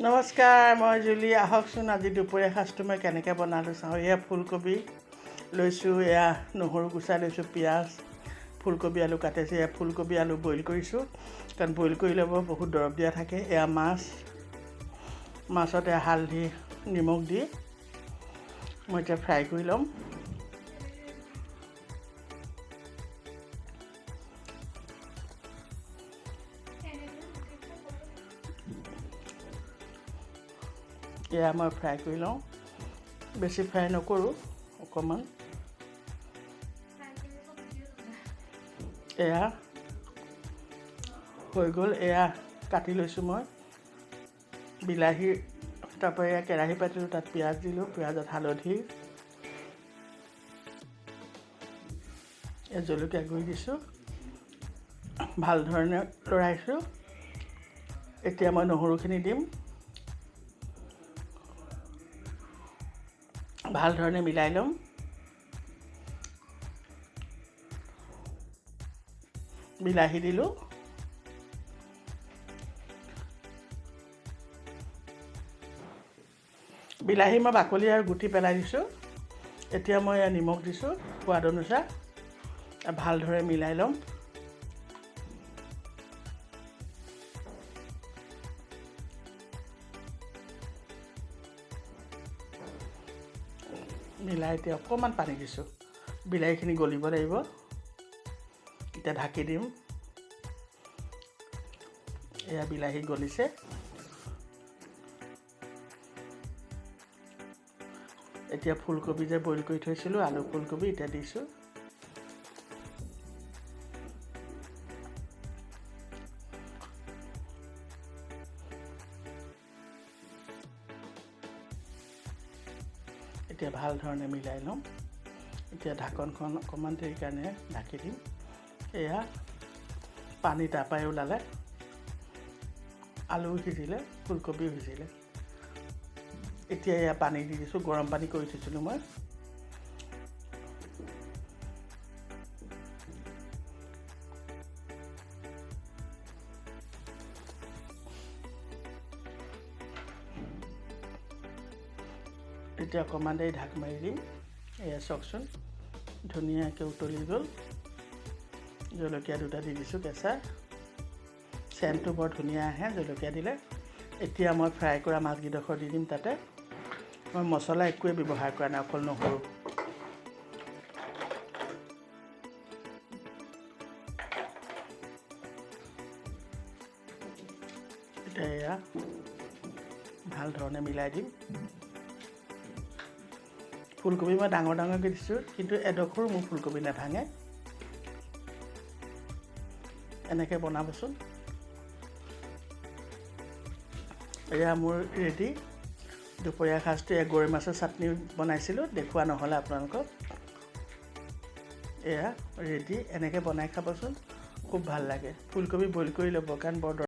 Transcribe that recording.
নমস্কাৰ, মই জুলি। আহকচোন, আজি দুপৰীয়া সাজটো মই কেনেকৈ বনালোঁ চাওঁ। এয়া ফুলকবি লৈছোঁ, এয়া নহৰু গুচাই লৈছোঁ, পিঁয়াজ, ফুলকবি, আলু কাটিছোঁ। এয়া ফুলকবি আলু বইল কৰিছোঁ, কাৰণ বইল কৰি ল'ব, বহুত দৰৱ দিয়া থাকে। এয়া মাছ, মাছত এয়া হালধি নিমখ দি মই এতিয়া ফ্ৰাই কৰি ল'ম। এয়া মই ফ্ৰাই কৰি লওঁ, বেছি ফ্ৰাই নকৰোঁ, অকণমান। এয়া হৈ গ'ল। এয়া কাটি লৈছোঁ মই বিলাহী। তাৰপৰা এয়া কেৰাহী পাতিলোঁ, তাত পিঁয়াজ দিলোঁ, পিঁয়াজত হালধি, জলকীয়া গুড়ি দিছোঁ, ভাল ধৰণে লৰাইছোঁ। এতিয়া মই নহৰুখিনি দিম, ভাল ধৰণে মিলাই ল'ম। বিলাহী দিলোঁ। বিলাহী মই বাকলি আৰু গুটি পেলাই দিছোঁ। এতিয়া মই নিমখ দিছোঁ সোৱাদ অনুসাৰ, ভালদৰে মিলাই ল'ম। মিলাই এতিয়া অকণমান পানী দিছোঁ, বিলাহীখিনি গলিব লাগিব। এতিয়া ঢাকি দিম। এয়া বিলাহী গলিছে। এতিয়া ফুলকবি যে বইল কৰি থৈছিলোঁ, আলু ফুলকবি, এতিয়া দিছোঁ। এতিয়া ভাল ধৰণে মিলাই ল'ম। এতিয়া ঢাকনখন অকণমান দেৰিৰ কাৰণে ঢাকি দিম। এয়া পানী তাৰপৰাই ওলালে, আলুও সিজিলে, ফুলকবিও সিজিলে। এতিয়া এয়া পানী দি দিছোঁ, গৰম পানী কৰি থৈছিলোঁ মই। এতিয়া অকণমান দেৰি ঢাক মাৰি দিম। এয়া চাওকচোন, ধুনীয়াকৈ উতলি গ'ল। জলকীয়া দুটা দি দিছোঁ কেঁচা, চেণ্টটো বৰ ধুনীয়া আহে জলকীয়া দিলে। এতিয়া মই ফ্ৰাই কৰা মাছকেইডোখৰ দি দিম তাতে। মই মছলা একোৱে ব্যৱহাৰ কৰা নাই, অকল নহৰু। এতিয়া এয়া ভাল ধৰণে মিলাই দিম। ফুলকবি মই ডাঙৰ ডাঙৰকৈ দিছোঁ, কিন্তু এডোখৰো মোৰ ফুলকবি নাভাঙে। এনেকৈ বনাবচোন। এয়া মোৰ ৰেডি দুপৰীয়া সাজটো। এয়া গৰৈ মাছৰ চাটনি বনাইছিলোঁ, দেখুওৱা নহ'লে আপোনালোকক। এয়া ৰেডি। এনেকৈ বনাই খাবচোন, খুব ভাল লাগে। ফুলকবি বইল কৰি ল'ব, কাৰণ বৰ